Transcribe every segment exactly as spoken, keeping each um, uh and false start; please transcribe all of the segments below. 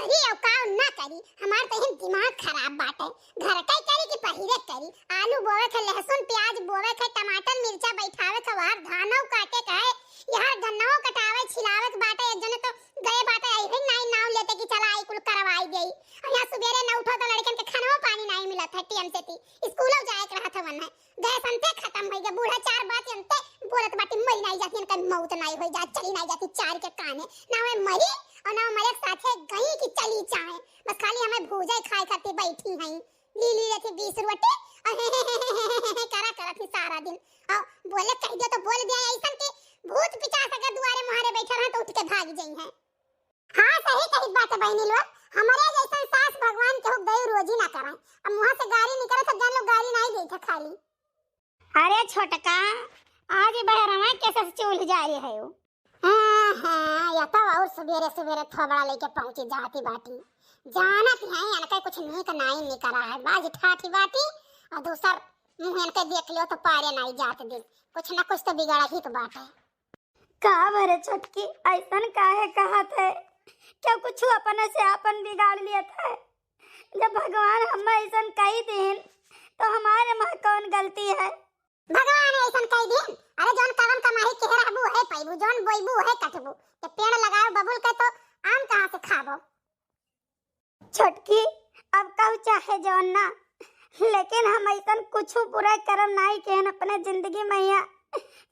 करी अउ का ना करी, हमार तो एहन दिमाग खराब बाटे। घर के करी कि पहिरे करी? आलू बोवे के, लहसुन प्याज बोवे के, टमाटर मिर्चा बैठावे के, वहार धानौ काटे के है, यहाँ गन्नौ कटावे छिलावे के बाटे। एक जने तो गए बाटे, अइहन नाई नाव लेते कि चला आई कुल करवाई देई। अउ यहाँ सुबेरे न उठो तो लड़कन के खानौ पानी नाई मिलत है टेम से ती, स्कूलो जाए के रहत हवन है। गैस अंते खतम होइ गए, बूढ़ा चार बात अंते बोलत बाटी, मरी नाई जाती, इनका मौत नाई होइ जात, चली नाई जाती चार के काने, ना वह मरी अउ ना मरे के साथे गई कि चली जाए। बस खाली हमें भूजा खाए खातिर बैठी हैं, ली ली लेती बीस रोटी अउ करा करत ही सारा दिन। अउ बोले कह दियो तो बोल दिया ऐसन कि भूत पिचास अगर दुआरे मुहारे बैठल रहे तो उठ के भाग जाई हैं। हाँ, सही कहित बाटे बहिनी लोग, हमरे जैसन सास भगवान केहू दई रोजी ना कराए। अब मुँह से गारी निकले तो जान लो गारी नाई देत है खाली। अरे छोटका, आज बहरवा कैसे चूल्ह जाए है वो? हाँ, हाँ, या तो और सुबेरे सुबेरे थोबड़ा लेके पहुँची जाती बाटी। जानत है इनके कुछ नीक नाई निकरा है, बाज ठाठी बाटी अउ दूसर मुँह इनके देख लियो तो पारे नाई जात दिन। कुछ ना कुछ तो बिगड़ा ही तो बाटे। का भरे छोटकी, ऐसन काहे कहत है? क्यों कुछ अपने से आपन बिगाड़ लियत है? जब भगवान हमें ऐसन कही दिन, तो हमारे में कौन गलती है? भगवान ऐसन कही दिन? अरे, जौन कवन कमाही के रहबू, है पैबू, जौन बोइबू, है कटबू। जब पेड़ लगाओ बबुल के, तो आम कहाँ से खाबो? छोटकी, अब कहू चाहे जौन ना, लेकिन हम ऐसन कुछ बुरा करम नाई केहन अपने जिंदगी में हिया,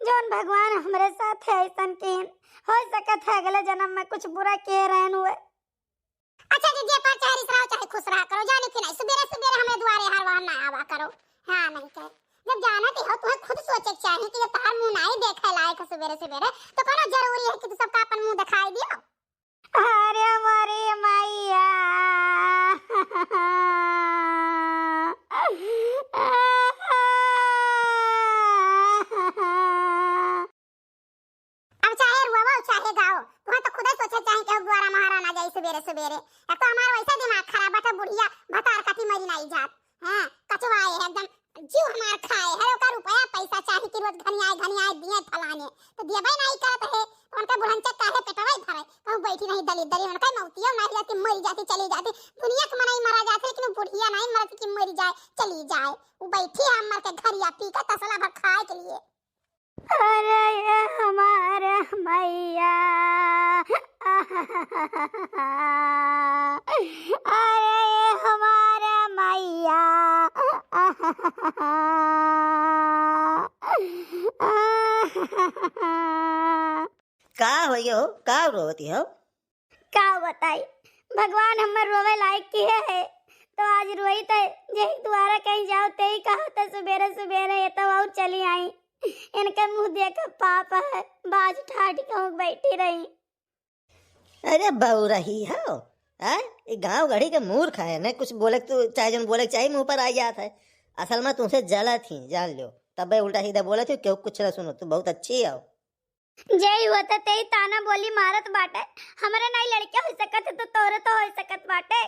जौन भगवान हमरे साथ है ऐसन केहन। हो सकत है अगले जन्म में कुछ बुरा किए रहन हुए। अच्छा जीजी, पर चाहे रिस रहो, चाहे खुश रहा करो, जाने कि नहीं, सुबेरे सुबेरे हमें दुआरे हार वहार ना आवा करो। हाँ, नहीं कह, जब जानत हो, तुम्हें खुद सोचे के चाही कि जब तहार मुंह नाई देखे लायक है सुबेरे सुबेरे, तो कोनो जरूरी है कि तू सबका अपन मुंह दिखाई दियो? अरे मोरे मैया। अब चाहे रोवो, चाहे गाओ, तुहें तो खुदे सोचे चाही कि अब दुआरा महारा ना जाई सुबेरे सुबेरे। एक तो हमार वैसे दिमाग खराब बाटे, बुढ़िया भतार कटी मरी नाई जात। हाँ, कचवाए है एकदम, जीव हमार खाए है, ओकर रुपया पैसा चाही कि रोज घनियाए घनियाए दिए फलाने, तो देबे नाई करत है, तो उनका बुढ़नचा काहे पेटवाई भरे, कहूँ बैठी नहीं दलित दलित, उनका मौतियो नाई जाती, मरी जाती, चली जाती, दुनिया के मनई मरा जाते, लेकिन वो बुढ़िया नहीं मरत कि मरी जाए, चली जाए, वो बैठी है मर के घरिया पी के तसला भर खाए के लिए। अरे ये हमारे मैया, अरे ये हमारे मैया। का हो यो, का रोवती हो? का बताई, भगवान हमर रोवे लायक किहे है, तो आज रोई ते जेही दुआरा कहीं जाओ, तेही कहा था सुबेरे सुबेरे, ये तो और चली आई। इनके मुंह देख पाप है, बाज ठाठ कहूँ बैठी रही। अरे बउरही हो, हैं? ये गाँव गढ़ी के मूर्ख है, ने कुछ बोले तो चाहे जौन बोले के चाहे मुंह पर आ जात है। असल में तुमसे जलत ही, जान लो, तबे उल्टा सीधा बोलत हो, क्यों कुछ ना सुनो, तू बहुत अच्छी हो। जेही होता तेही ताना बोली मारत बाटे। हमरे नाई लड़के हो सकत है तो तोरे तो हो सकत बाटे।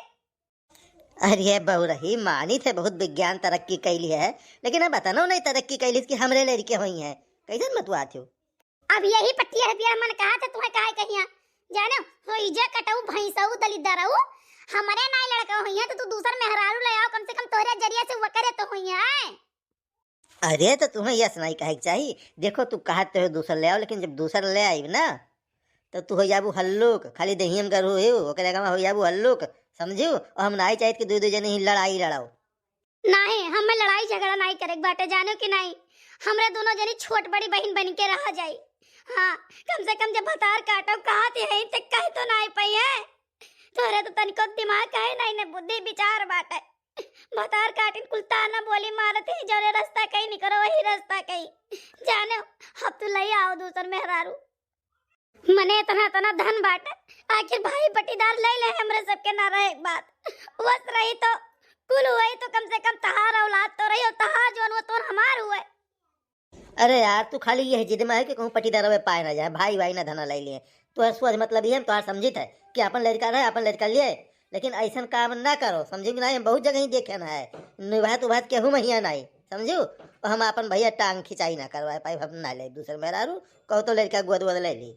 अरे बउरही, मानी थे बहुत विज्ञान तरक्की कैली है, लेकिन अब अतनो नहीं तरक्की कैली कि हमरे लड़के होई हैं। कैसन मतुआत हो? अब यही पट्टिया है पिया मन कहा था तुम्हें काहे कहिया? जानो, होई जे कटऊ भैंसऊ दलिद्दरऊ, हमरे नाई लड़का होई है तो तू दूसर मेहरारू ले आओ, कम से कम तोहरे जरिया से वकरे तो होई है। अरे, तो तुम्हें यस नहीं कहे के चाही। देखो, तू कहत तो हो दूसर ले आओ, लेकिन जब दूसर ले आइब ना, तो तू हो जाबू हल्लुक, खाली देहिए में गरू हो, ओकरे आगे में हो जाबू हल्लुक, समझू? और हम नहीं चाहित कि दू दू जने ही लड़ाई लड़ाओ। नहीं, हमें लड़ाई झगड़ा नहीं करे के बाटे, जानो कि नहीं? हमरे दोनों जनी छोट बड़ी बहन बन के रह जाई। हाँ, कम से कम जब भतार काटो, कहा थे यही तक कह तो नहीं पाई है। तोरे तो तनिको दिमाग है नहीं, ने बुद्धि विचार बाटे। भतार काटिन कुल ताना बोली मारत है, जौने रास्ता कहीं निकरो वही रास्ता कहीं। जाने, अब तू ले आओ दूसर मेहरारू। मने इतना, इतना धन बाटे, आखिर भाई पटीदार ले ले, हमरे सबके ना रहे एक बात। वस रही तो कुल हुए तो कम से कम तहार औलाद तो रही, और तहार जौन वो तोन हमार हुए। अरे यार, तू खाली यह जिद में है कि कहूँ पटीदारवे पाए ना जाए, भाई भाई ना धना ले लिए। तो है सोच मतलब ये, हम तोहार समझित है कि अपन लड़का रहे, अपन लड़का लिए, लेकिन ऐसन काम ना करो, समझू कि नहीं? हम बहुत जगह ही देखे ना है, निभात उभात केहू में हिया नहीं, समझू? और हम अपन भैया टांग खिंचाई ना करवाए पाई, हम ना ले दूसर मेहरारू, कहो तो लड़का गोद वोद ले ली।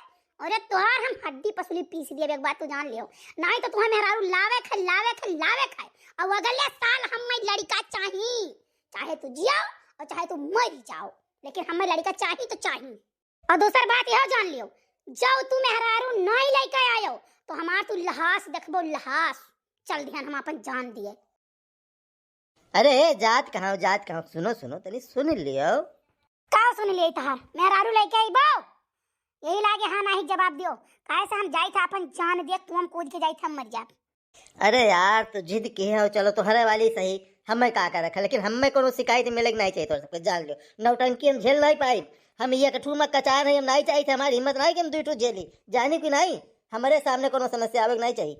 अरे तोहार हम हड्डी पसली पीस दिए, एक बात तू जान लियो। नाहीं तो तुहैं मेहरारू लावे खाए, लावे खाए, लावे खाए। और अगले साल हमें लड़िका चाही, चाहे तू जियो और चाहे तू मरी जाओ, लेकिन हमें लड़िका चाही तो चाही। और दूसर बात यह जान लियो, जब तू मेहरारू नाहीं लइके आयो तो हमार तू लहास देखबो, लहास। चल दिहन हम अपन जान दिए। अरे जात कहाँ हो, जात कहाँ हो? सुनो सुनो, तनी सुन लियो। का सुन लियो तहार? मेहरारू लइके आइबो? यही लागे हाँ नाहीं जवाब दियो। काहे से हम जाइत है अपन जान दिए, कुआं में कूद के जाइत है, हम मर जाब। अरे यार, तू जिद किहे हो, चलो तोहरे वाली सही, हमें का कर रखा, लेकिन हमें कोनो शिकायत मिले के नाहीं चाहिए तोहरे सबके, जान लियो। नौटंकी हम झेल नाहीं पाइब। हम ये एक ठू में कचार है, हम नाहीं चाहिए, हमारी हिम्मत नाहीं कि हम दुई ठू झेली, जानी कि नाहीं, हमरे सामने कोनो समस्या आवे के नाहीं चाहिए।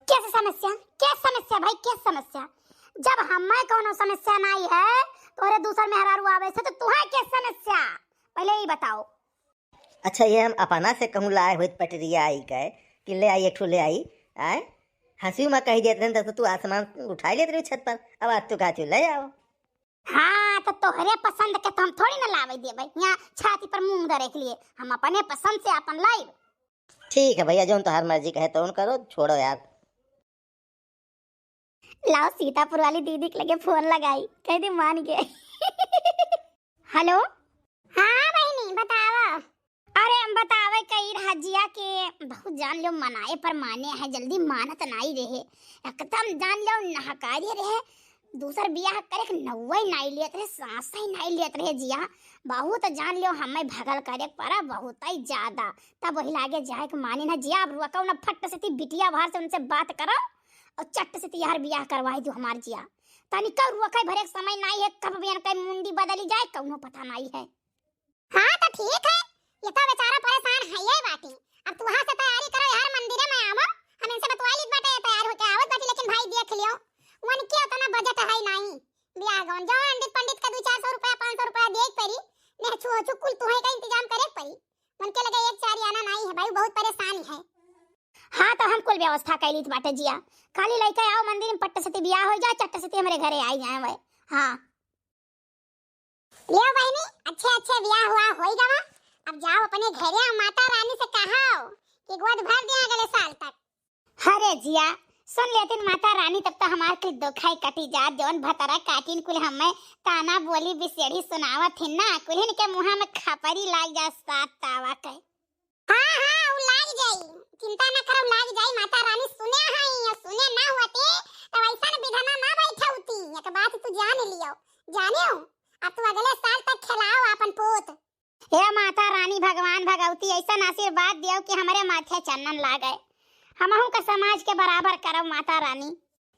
कैसे समस्या? कैसे समस्या भाई, कैसे समस्या? जब हमें कोनो समस्या नाहीं है, तोहरे दूसर मेहरारू आवे से तो तुहैं कैसे समस्या? पहले यही बताओ। अच्छा, ये हम अपना से कहूँ लाए होइत पटरिया आई गए कि ले आई, एक ठो ले आई, आए? हँसी में कहि देत रहन तो तू आसमान उठाइ लेत रही छत पर, अब आज तू कहती हो, ले आओ। हाँ, तो तोहरे पसंद के तो हम थोड़ी ना लावे देबै, यहाँ छाती पर मूंग धरे के लिए, हम अपने पसंद से अपन लाइब। ठीक है भैया, जौन तोहार मर्जी कहे तौन करो, छोड़ो यार। लाओ सीतापुर वाली दीदी के लगे फोन लगाई, कह दे मान गए। हेलो। हाँ बहिनी, बतावा। अरे हम बतावे कही रहा जिया के बहुत जान लो मनाए पर माने है, जल्दी मानत नाहीं रहे, एकदम जान लो नहकारे रहे। दूसर बियाह करे के नौवे नाहीं लेत रहे, सांस ही नाहीं लेत रहे जिया। बहुत जान लो हमें भगल करे पर बहुत ही ज्यादा। तब वही लागे जाए के माने ना जिया, अब रुको ना, फट से ती बिटिया भर से उनसे बात करो और चट से तिहार बियाह करवाई दो हमार जिया। तनिका रुकै भरे के समय नाहीं है, कब बियन के मुंडी बदली जाए, कौनो पता नाहीं है। हाँ तो ठीक है, ये तो बेचारा परेशान है ये बाटी। अब तू वहाँ से तैयारी करो यार, मंदिरे में आवो, हम इनसे बतवा लीत बाटे, तैयार होके आवत बाटी, लेकिन भाई देख लियो, उनके उतना बजट है नाहीं बियाह गौन। जौन अंडित पंडित का दू चार सौ रुपया, पाँच सौ रुपया दे के परी, नेह छू हो छू कुल तुहै का इंतजाम करे के परी। उनके लगे एक चारी आना नाहीं है भाई, बहुत परेशान है। हाँ तो हम कुल व्यवस्था कैलित बाटे जिया, खाली लइके आओ मंदिर में, पट्ट से ती बियाह हो जाए, चट्ट से ती हमरे घरे आई जाए वह। हाँ। लियो बहिनी, अच्छे अच्छे बियाह हुआ होई गवा। अब जाओ अपने घरे, माता रानी से कहो कि गोद भर दिया अगले साल तक। अरे जिया, सुन लेतिन माता रानी, तब तो हमार कुल दुखाई कटी जात, जौन भतरा काटिन कुल हमें ताना बोली बिसेड़ी सुनावत हिन ना, कुल्हिन के मुँहा में खपरी लाग जात सात तावा के। हाँ हाँ, उ लाग जाई, चिंता ना करो, लाग जाई। माता रानी सुने हई, और सुने ना होती तो ऐसा न विधना ना बैठौती। एक बात तू जान लियो, जानियो, अब तू अगले साल तक खेलाओ अपन पोत। हे माता रानी, भगवान भगवती ऐसा आशीर्वाद दियो कि हमरे माथे चंदन लागे, हमहू का समाज के बराबर करो माता रानी।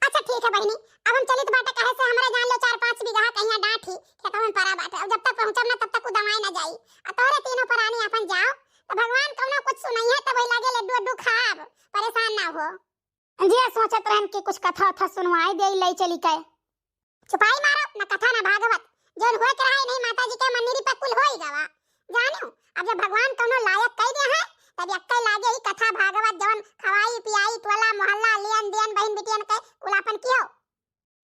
अच्छा ठीक है बहिनी, अब हम चलित बाटे, कहे से हमरे जान लो चार पाँच बीघा कहिया डाँठ ही खेतवा में परा बाटे। अब जब तक पहुँचब ना तब तक उ दवाई ना जाई। आ तोहरे तीनों परानी अपन जाओ, तो भगवान कौनो कुछ सुनइहे, तब वही लागे लड्डू अड्डू खाब, परेशान ना हो। जिया सोचत रहन कि कुछ कथा उथा सुनवाई दे, ले चली के। चुपाई मारो, न कथा न भागवत, जौन होए के रहा नहीं माता जी के मंदिर पे कुल होई गवा। जानियो, अब जब भगवान कौनो लायक कह दे हैं, तब यक्के लागे ही कथा भागवत जौन खवाई पियाई टोला मोहल्ला लेन देन बहन बिटियन के कुल अपन कियो।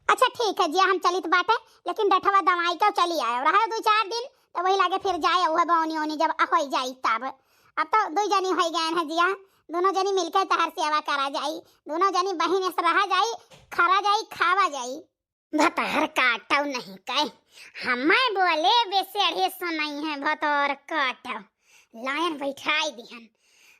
अच्छा ठीक है जिया, हम चलित बाटे, लेकिन डठवा दवाई के चली आए रहे दो चार दिन, तो वही लागे फिर जाए वह बौनी ओनी जब होई जाई तब। अब तो दो जनी होई गए हैं जिया, दोनों जनी मिलके तहर सेवा करा जाई, दोनों जनी बहिन से रहा जाई, खरा जाई, खावा जाई। भतार काटौ नहीं कहे, हम्मै बोले बेसेड़े सुनइहे भतार काटौ। लायन बैठाई दिहन,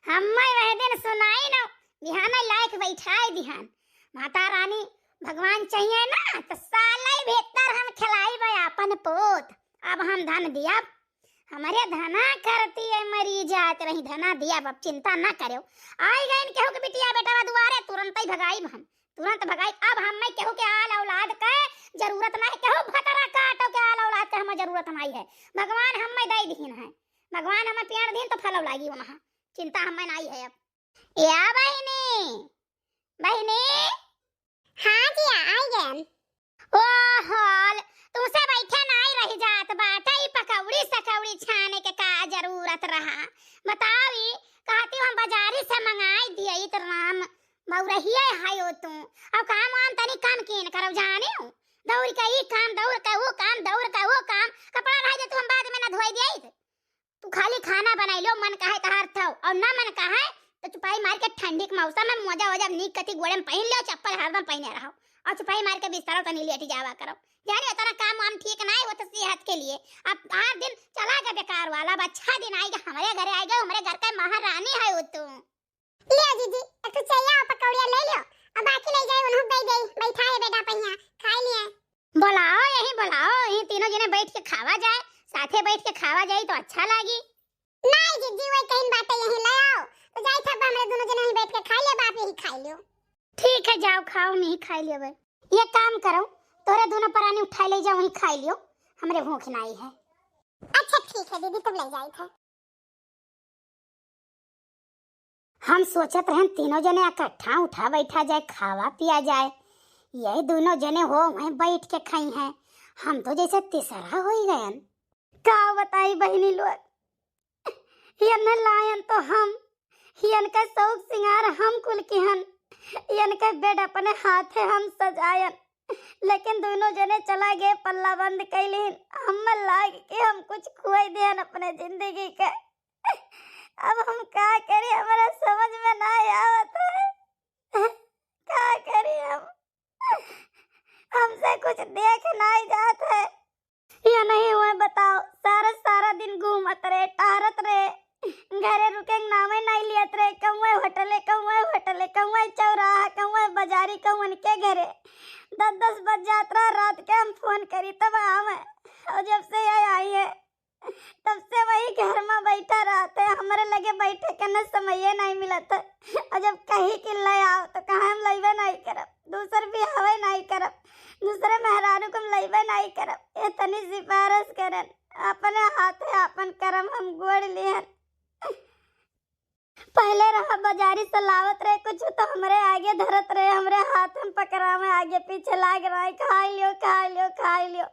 हम्मै वह दिन सुनाई न, बिहाने लायक बैठाई दिहन। माता रानी भगवान चाहिए ना, तो सालै भीतर हम खिलाइबै आपन पोत। अब हम धन दियब, हमरे धना करती है मरी जात रही, धना दियब, अब चिंता ना करेउ। आई गइन केहू के बिटिया बेटवा दुआरे, तुरंतै भगाइब हम। तुरंत भगाई। अब हम्मै केहू के आल औलाद के जरूरत नाहीं, केहू भतरा काटौ के आल औलाद के हम्मै जरूरत नाहीं है। भगवान हम्मै दइ दिहिन है, भगवान हम्मै पेड़ दिहिन तो फलौ लागी ओनहा, चिंता हम्मै नाहीं है अब। या बहिनी, बहिनी। हाँ जिया, आई गयन। ओ हाल, तुमसे बैठे नाहीं रहि जात बाटे, ई पकौड़ी सकौड़ी छाने के का जरूरत रहा? बताओ, ई कहती हम बाजारी से मंगाई दिए, ई तो राम बउरहिए है हो तू। अब काम वाम तनी कम कीन करौ जानिउ। दौड़ के ई काम, दौड़ के वो काम, दौड़ के वो काम। कपड़ा रह जाए तो हम बाद में ना धोई दिए। तू खाली खाना बनाई लो, मन कहे तहार थौ, और ना मन कहे तो चुपाई मार के ठंडी के मौसम में मोजा वोजा नीक कती गोड़े में पहिन लो, चप्पल हरदम पहिने रहो, और चुपाई मार के बिस्तरा तनी लेटी जावा करो। जानिउ इतना काम वाम ठीक नाहीं होत सेहत के लिए। अब हर दिन चला गया बेकार वाला, अब अच्छा दिन आएगा, हमरे घरे आएगा, हमरे घर का महारानी है वो तू। लियो जीजी, एक ठो चइया और पकौड़िया ले लियो, और बाकी ले जाए उन्हों दे दे, बैठा है बेटा पहिया, खाई लिए। बोलाओ, यही बोलाओ, यही तीनों जने बैठ के खावा जाए, साथे बैठ के खावा जाए तो अच्छा लागी। नाहीं जीजी, वही कहीं बाटे, यही ले आओ, तो जाए थे, हमरे दोनों जने यहीं बैठ के खाई ले, बाप यही खाई लियो। ठीक है, जाओ खाओ, हम यहीं खाई लेबै। ये काम करो, तोरे दोनों परानी उठाई ले जाओ, वहीं खाई लियो, हमरे भूख नाहीं है। अच्छा ठीक है दीदी, तब ले जाए थे। हम सोचत रहन तीनों जने इकट्ठा उठा बैठा जाए, खावा पिया जाए, यही दोनों जने हो वहीं बैठ के खाई हैं, हम तो जैसे तीसरा होई गयन। का बताई बहिनी लोग, यन लायन तो हम, यन का शौक सिंगार हम कुल किहन, यन का बेड अपने हाथे हम सजायन, लेकिन दोनों जने चला गए, पल्ला बंद कैलिन। हम लाग के हम कुछ खुआई देहन अपने जिंदगी के। अब हम का करी, हमरा समझ में ना आवत है, का करी हम, हमसे कुछ देख नाहीं जात है। या नहीं हुए बताओ, सारा सारा दिन घूमत रहे, टहरत रहे, घरे रुके के नामे नाहीं लियत रहे, कहूँ होटले, कहूँ होटले, कहूँ चौराहा, कहूँ बाजारी, कहूँ के घरे। दस दस बज जात रहा रात के, हम फोन करी तब आवे। और जब से ये आई है तब से वही घर में बैठा रहत है, हमरे लगे बैठे के न समये नाहीं मिलत है। और जब कही कि ले आओ तो कहा हम लइबे नाहीं करब, दूसर बियाहवे नाहीं करब, दूसरे मेहरारू को हम लइबे नाहीं करब। ये तनी सिफारिश करन, अपने हाथे अपन करम हम गोड़ लिहन। पहले रहा बाजारी से लावत रहे कुछ तो हमरे आगे धरत रहे, हमरे हाथ में पकड़ावे, आगे पीछे लाग रहा है, "खाई लियो, खाई लियो, खाई लियो।"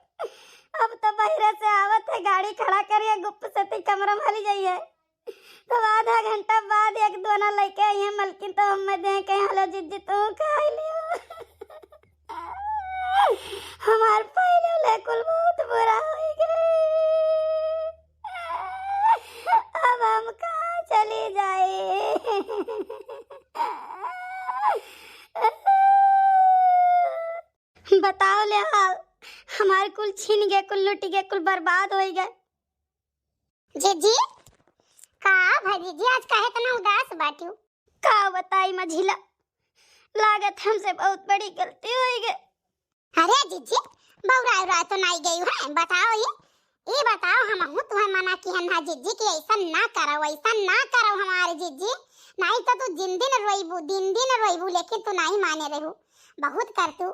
अब तो बहरे से आवत है, गाड़ी खड़ा करिए, गुप्त से ती कमरा में हली जाइए। तब आधा घंटा बाद एक दोना लेके आई है मलकिन, तो हमें दे के, "हेलो जिज्जी, तू खाई लियो।" हमार पहले ले कुल बहुत बुरा हो गए। अब हम कहाँ चली जाए? बताओ ले हाल, हमार कुल छीन गए, कुल लुट गए, कुल बर्बाद हो गए। जीजी, का भा जिज्जी, आज काहे इतना उदास बाटिउ? का बताई मझिला, लागत हमसे बहुत बड़ी गलती होइ गई। अरे जिज्जी, बौराए उराए तो नाई गई है, बताओ ये, ये बताओ, हमहू तुहे मना किहन हा जिज्जी कि ऐसन ना करो, ऐसन ना करो हमारे जिज्जी, नाई तो तू जिन दिन रोइबू, दिन दिन रोइबू, लेकिन तू नाई माने रहू। बहुत करतू,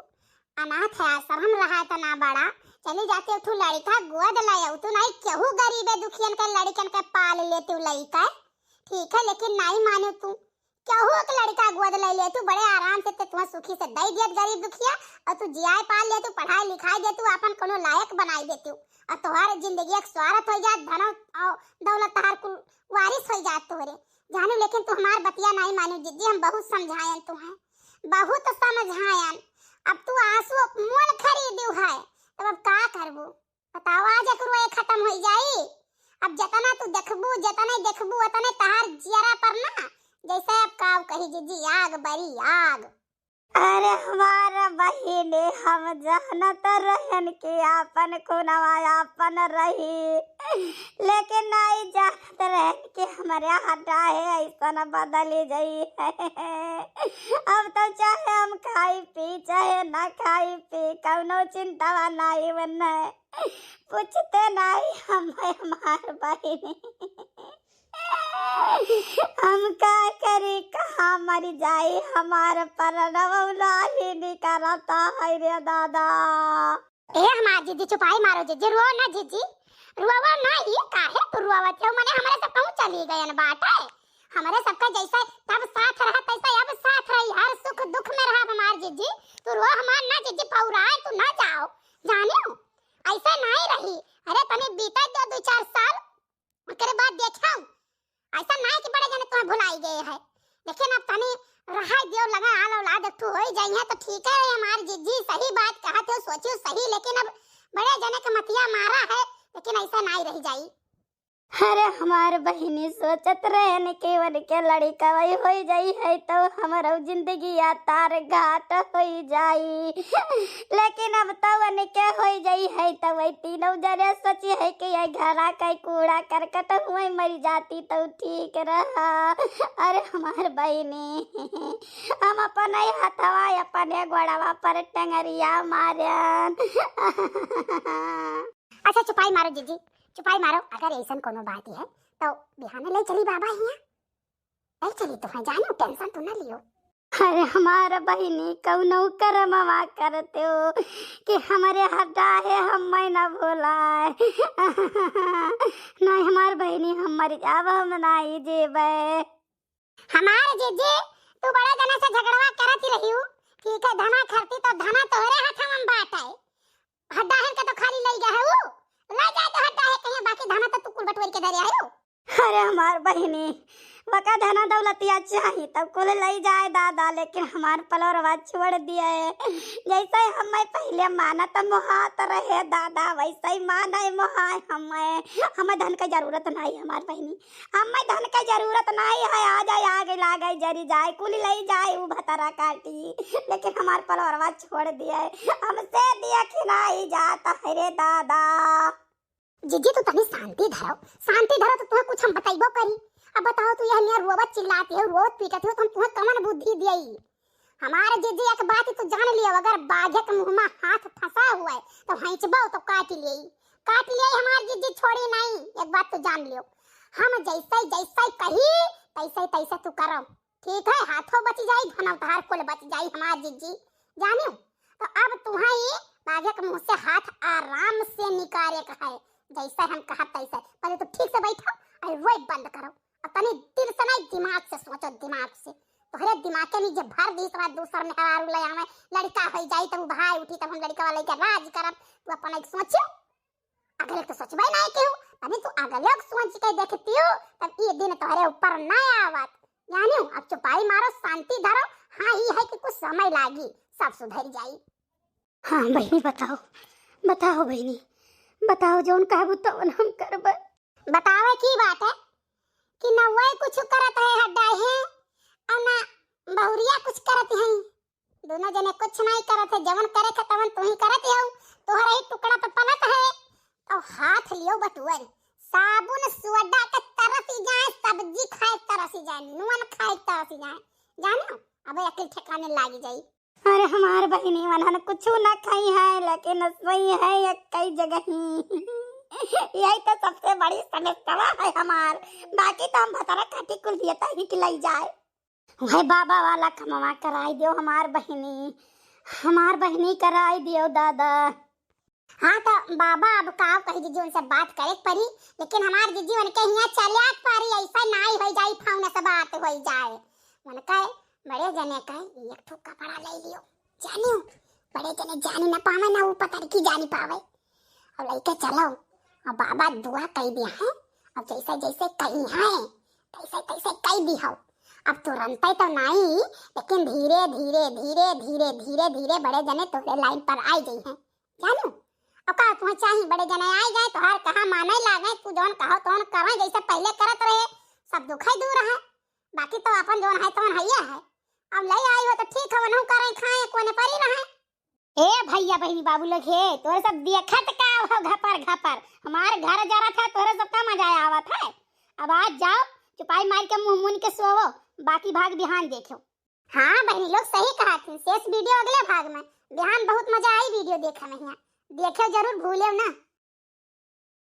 अनाथ आश्रम रहा इतना बड़ा, चली जाती तू लड़का गोद लायऊ, तू नाई केहू गरीबे दुखियन के लड़कन के पाल लेतू लड़का, ठीक है, लेकिन नाई माने तू। केहू एक लड़का गोद ले ले तू, बड़े आराम से ते तुहा सुखी से दई दियत गरीब दुखिया, और तू जियाए पाल ले तू, पढ़ाई लिखाई दे तू, अपन कोनो लायक बनाई दे तू, और तोहार जिंदगी एक स्वार्थ हो जात, धन और दौलत तहार कुल वारिस हो जात तोहरे। जानू, लेकिन तू हमार बतिया नाई मानू जिज्जी, हम बहुत समझायन तुहे, बहुत समझायन। अब तू आंसू मोल खरीदू है, तब अब का करबू? बताओ, आज एक रोए खत्म होई जाई? अब जतना तू देखबू, जतने देखबू, उतने तहार जियरा पर ना, जैसे अब काव कही जिज्जी, आग बरी आग। अरे हमार बहिनी, हम जानत रहन कि आपन खुनवा आपन रही, लेकिन नाई जानत रहन कि हमरे हड्डा है ऐसन बदली जाई है। अब तो चाहे हम खाई पी, चाहे ना खाई पी, कौनो चिंतावा नाई बने। पूछते नाई हम हमार बहिनी। हम का करी, कहाँ मरी जाई, हमार परनवा उलाही निकरता है रे दादा। ए हमार जिज्जी, चुपाई मारो जिज्जी, रुओ ना जिज्जी, रुओ ना, ये काहे तू रुआवत हो? मने हमरे सब कहूँ चली गयन बाटे, हमरे सबका जैसे तब साथ रहा तैसे अब साथ रही, हर सुख दुख में रहा हमार जिज्जी। तू रो हमार ना जिज्जी, पौराए तू ना जाओ, जानियो ऐसे नाई रही। अरे तनी बीते दो, दो चार साल, ओकरे बाद देखो, ऐसा ना है कि बड़े जने तुम्हें भुलाई गए हैं, लेकिन अब तनी रहाई दियो, लगा आल औलाद एक ठो होई जाई है तो ठीक है। हमार जिज्जी सही बात कहत हो, सोचियो सही, लेकिन अब बड़े जने के मतिया मारा है, लेकिन ऐसा नाई रह जाई। अरे हमार बहिनी, सोचत रहन कि उनके लड़िका वही होई जाई है तो हमरो जिंदगी या तार घाट होई जाई, लेकिन अब तो उनके होई जाई है तो वही तीनों जने सोची है कि ये घरा का कूड़ा करकट हुए मरी जाती तो ठीक रहा। अरे हमार बहिनी, हम अपने हथवा अपने गोड़वा पर टंगरिया मारन। अच्छा चुपाई मारो जिज्जी, चुपाई मारो। अगर ऐसन कोनो बात है तो बिहाने ले चली बाबा हिया, ले चली तो है, जानो टेंशन तू ना लियो। अरे हमार बहिनी, कौनो करमवा करते हो कि हमरे हड्डा है, हम मैं ना भोलाए। नहीं हमार बहिनी, हम मर जाब, हम नहीं जेबे। हमार जिज्जी, तू बड़ा जना से झगड़वा करत ही रही हूँ, ठीक है, धना खरती तो धना तोहरे हाथ में बाटे, हड्डा हन के तो खाली लई गए है ऊ, लई जाए तो हड्डा है कहीं, बाकी धना तो तू कुल बटोर के धरे आयो। अरे हमार बहिनी, वका धना दौलतिया चाही तब कुल लई जाए दादा, लेकिन हमार पलौरवा छोड़ दिए। जैसे हमें पहले मानत मोहात रहे दादा, वैसे ही माने मोहाए हमें। हमें धन के जरूरत नहीं हमार बहिनी, हमें धन के जरूरत नहीं है। आ जाए आगे लागे जरी जाए, कुल लई जाए ऊ भतरा काटी, लेकिन हमार पलौरवा छोड़ दिए। हमसे दिया खिलाई जाता है रे दादा। जिज्जी तू तनी शांति धरो, शांति धरो तो तुम्हें कुछ हम बतैबो करी। अब बताओ तू यह नियर रोवत चिल्लाती हो, रोवत पीटती हो तो हम तुम्हें कमन बुद्धि दियई? हमार जिज्जी एक बात तू जान लियो, अगर बाघक मुँह में हाथ फंसा हुआ है तो हैंचबो तो काट लियई, काट लियई हमार जिज्जी छोड़ी नहीं। एक बात तू जान लियो, हम जैसे जैसे कही तैसे तैसे तू करो। ठीक है, हाथों बच जाई, धनौ तहार कुल बच जाई हमार जिज्जी। जानियो, तो अब तुहई बाघक मुँह से हाथ आराम से निकारे का है, जैसे हम कहब तैसे। पहले तो ठीक से बैठो और रोए बंद करो, और तनी दिल से नहीं, दिमाग से सोचो, दिमाग से। तोहरे दिमाग के नीचे भर दी तरह दूसर मेहरारू ले आवे, लड़का हो जाई तब भाई उठी, तब हम लड़का वाले के राज करब। तू अपन एक सोचियो, अगले तो सोचबे नहीं केहू, तनी तू अगले के सोच के देखतियो, तब ये दिन तोहरे ऊपर ना आवत। जानियो, अब चुपाई मारो, शांति धरो। हाँ, ई है कि कुछ समय लागी, सब सुधर जाई। हाँ बहिनी, बताओ, बताओ बहिनी, बताओ, जौन कहबू तौन हम करबे। बतावे की बात है कि न वह कुछ करत है हड्डा है, और न बहुरिया कुछ करत है। दोनों जने कुछ नहीं करत है, जवन करे के तवन तू ही करत है। तोहरे ही टुकड़ा पे पलत है, तो हाथ लियो बटुअर, साबुन सोडा के तरफ ही जाए, सब्जी खाए तरसी जाए, नून खाए तरसी जाए, जाने? अब अकल ठिकाने लागी जाई। अरे हमार बहिनी मनन कुछ ना खाई है, लेकिन सोई है एक कई जगह ही। यही तो सबसे बड़ी समस्या है हमार, बाकी तो हम भतरा काटी कुल दिए तही कि लई जाए। वह बाबा वाला कमवा कराई दियो हमार बहिनी, हमार बहिनी कराई दियो दादा। हाँ तो बाबा अब का कही जीजी, उनसे बात करे के पड़ी, लेकिन हमार जीजी उनके हियाँ चले आक पड़ी, ऐसा नाई होई जाई, फाउन से बात होई जाए। उनका बड़े जने का एक ठो कपड़ा ले लियो, जानियो, बड़े जने जानी ना पावे ना वो पता की जानी पावे। और लेके चलो, और बाबा दुआ कही दिया है, और जैसे जैसे कही है तैसे तैसे कही दी हो। अब तुरंत तो नहीं, लेकिन धीरे धीरे धीरे धीरे धीरे धीरे बड़े जने तोरे लाइन पर आई गई हैं, जानू। अब का तुम्हें चाहिए, बड़े जने आई गए, तोहार कहा माने लागे, तू जौन कहो तौन करे, जैसे पहले करत रहे, सब दुख ही दूर है। बाकी तो अपन जौन है तौन है है। अब ले आई हो तो ठीक है, वनहु करे खाए, कोने परी रहे। ए भैया बहिनी बाबू लोग हे, तोरे सब देखत का हो घपर घपर, हमार घर जरत है, तोरे सब का मजा आवत है। अब आज जाओ, चुपाई मार के मुंह मुन के सोवो, बाकी भाग बिहान देखो। हाँ बहिनी लोग सही कहा थी, शेष वीडियो अगले भाग में। बिहान बहुत मजा आई वीडियो देखे में हियाँ, देखो जरूर भूले ना।